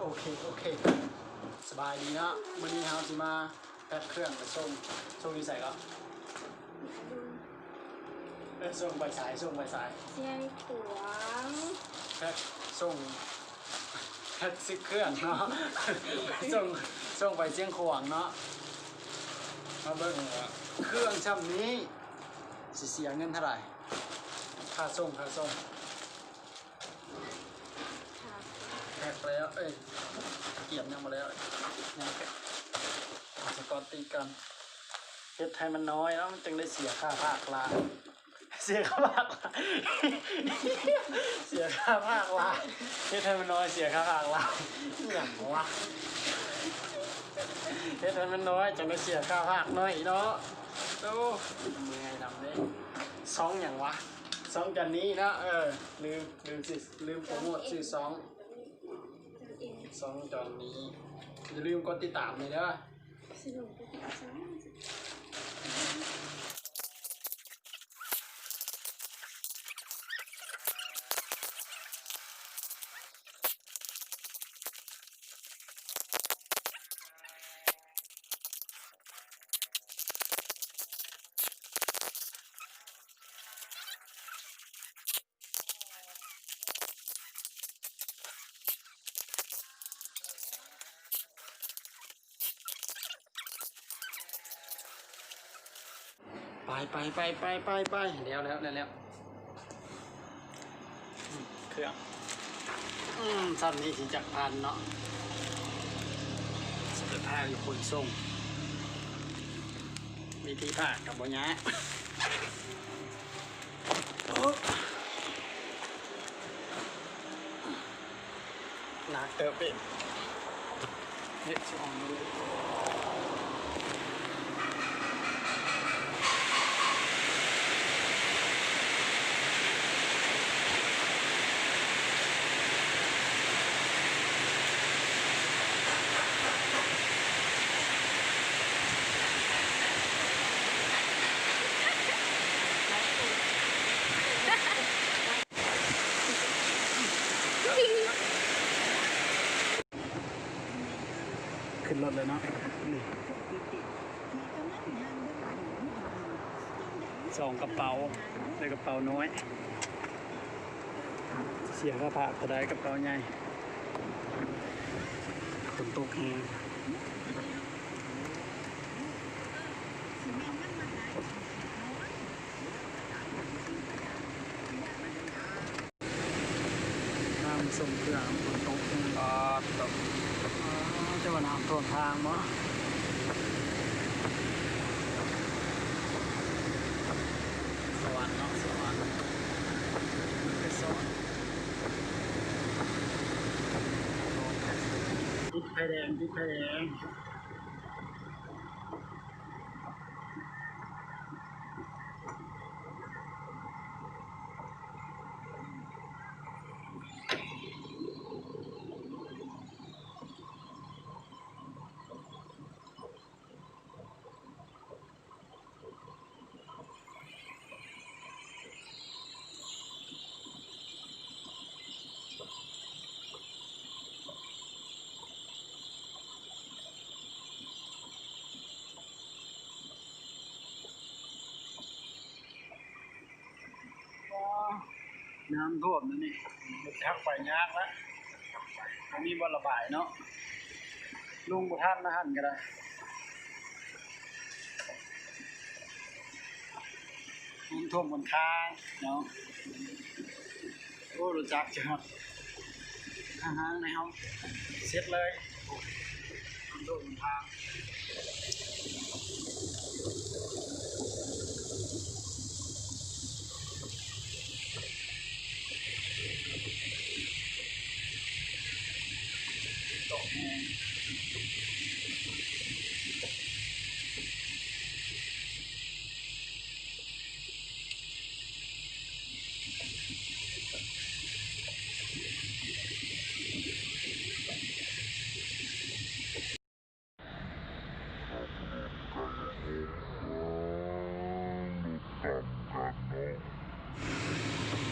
ໂອເຄ ໂອເຄ ສະບາຍດີເນາະ. ມື້ນີ້ເຮົາຊິມາແພັກເຄື່ອງໄປສົ່ງ. ສົ່ງຢູ່ໃສເກາະ? ເອີ ສົ່ງໄປໃສ? ສົ່ງໄປໃສ? ຊຽງຂວາງ. ແພັກສົ່ງ ແພັກເຄື່ອງເນາະ ສົ່ງ ສົ່ງໄປຊຽງຂວາງເນາະ. ມາເບິ່ງວ່າເຄື່ອງຊ່ຳນີ້ຊິເສຍເງິນເທົ່າໃດ? ຄ່າສົ່ງ ຄ່າສົ່ງ. ແພັກແລ້ວ ເອີຍ ກຽມຍັງບໍ່ແລ້ວ ຍັງແກະ ເອົາສະກອດຕິດກ່ອນ. ເຮັດໃຫ້ມັນນ້ອຍເນາະ ມັນຈຶ່ງໄດ້ເສຍຄ່າພາກຫຼາຍ ເສຍຄ່າພາກຫຼາຍ ເສຍຄ່າພາກຫຼາຍ. ເຮັດໃຫ້ມັນນ້ອຍ ເສຍຄ່າພາກຫຼາຍ ອີ່ຫຍັງວະ? ເຮັດໃຫ້ມັນນ້ອຍ ຈັ່ງໄດ້ເສຍຄ່າພາກໜ້ອຍເນາະ. ໂອ້ ເມື່ອຍນຳເດ້. ຊ່ອງຫຍັງວະ? ຊ່ອງຈັນນີ້ເນາະ. ເອີ ລືມ ລືມ ລືມໂປຣໂມດຊື່ຊ່ອງ ຊ່ອງຈອນນີ້. ຢ່າລືມກົດຕິດຕາມເດີ. ໄປ ໄປ ໄປ ໄປ ໄປ ໄປ ແລ້ວ ແລ້ວ ແລ້ວ ແລ້ວ ອືມ ເຄື່ອງ ອືມ ຊັ້ນນີ້ຊິຈັກພັນເນາະ ຊິໄປພາຢູ່ຂົນສົ່ງ ວິທີພາກກໍບໍ່ຍາກ. ໂອ້ ໜັກເຕີບເດ ເຮັດຊິອອກມາເລີຍ. ຂຶ້ນລົດແລ້ວເນາະ ສອງກະເປົາ ໄດ້ກະເປົານ້ອຍ. ເສຍຄ່າພາກເທົ່າໃດ ກະເປົາໃຫຍ່ ຝົນຕົກແຮງ. ທາງສົ່ງເຄື່ອງ ຝົນຕົກ ປາດໂທ້ ຈະວ່ານ້ຳຖ້ວມທາງບໍ່? ສະຫວັນເນາະ ສະຫວັນ ໄປສະຫວັນ. ຕິດໄຟແດງ ຕິດໄຟແດງ. ນ້ຳຖ້ວມແລ້ວນີ້ ລົດຈັກໄປຍາກລະ ບໍ່ມີບ່ອນລະບາຍເນາະ ລົງບໍ່ທັນນະຫັ້ນກໍໄດ້ ນ້ຳຖ້ວມຫົນທາງເນາະ. ໂອ້ ລົດຈັກຊິຮອດ ຫາທາງໃຫ້ເຮົາເສັດເລີຍ ໂອ້ ມັນໂດນທາງ.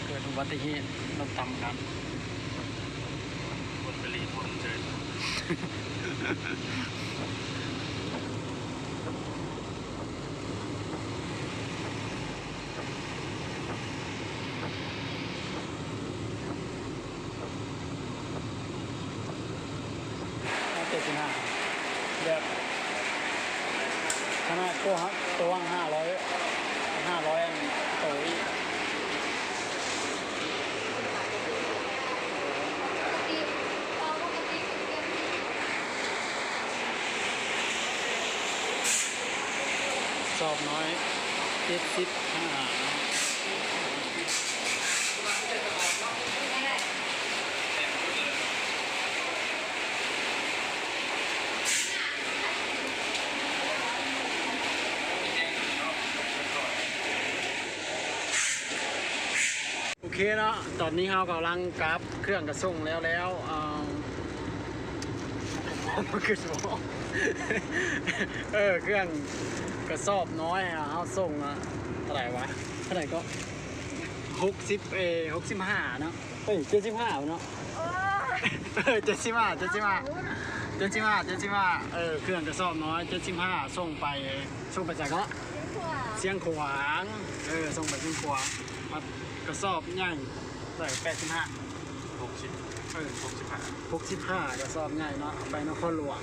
ເກີດອຸບັດຕິເຫດລົດຕຳກັນ ຄົນໄປລີ້ຄົນເຊີຍ. ເຈັດສິບຫ້າ ແບບຂະໜາດໂຕ ໂຕຫ້າຮ້ອຍ ຫ້າຮ້ອຍອັນໂຕອີກ. ສອບນ້ອຍ ເຈັດສິບຫ້າ. ໂອເຄເນາະ ຕອນນີ້ເຮົາກຳລັງກັບ ເຄື່ອງກະສົ່ງແລ້ວແລ້ວ ເອີ ບໍ່ຄື ເອີ ເຄື່ອງກະສອບນ້ອຍເຮົາສົ່ງ ເທົ່າໃດວະ ເທົ່າໃດກໍ ຫົກສິບ ເອີ ຫົກສິບຫ້າເນາະ ເອີ ເຈັດສິບຫ້າເນາະ ເອີ ເຈັດສິບຫ້າ ເຈັດສິບຫ້າ ເຈັດສິບຫ້າ ເຈັດສິບຫ້າ ເອີ ເຄື່ອງກະສອບນ້ອຍ ເຈັດສິບຫ້າ ສົ່ງໄປ ສົ່ງໄປໃສເກາະ? ຊຽງຂວາງ ເອີ ສົ່ງໄປຊຽງຂວາງ. ມາກະສອບໃຫຍ່ ເທົ່າໃດ ແປດສິບຫ້າ ຫົກສິບ ເອີ ຫົກສິບຫ້າ ຫົກສິບຫ້າ ກະສອບໃຫຍ່ເນາະ ໄປນະຄອນຫຼວງ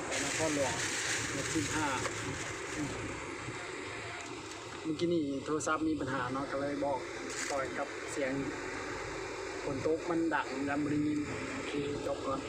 ໄປນະຄອນຫຼວງ ຫົກສິບຫ້າ. ອືມ ມື້ກີ້ນີ້ໂທລະສັບມີບັນຫາເນາະ ກະເລີຍບອກ ປ່ອຍກັບສຽງຝົນຕົກມັນດັງ ລະບໍ່ໄດ້ຍິນ. ໂອເຄ ຈົບກ່ອນ.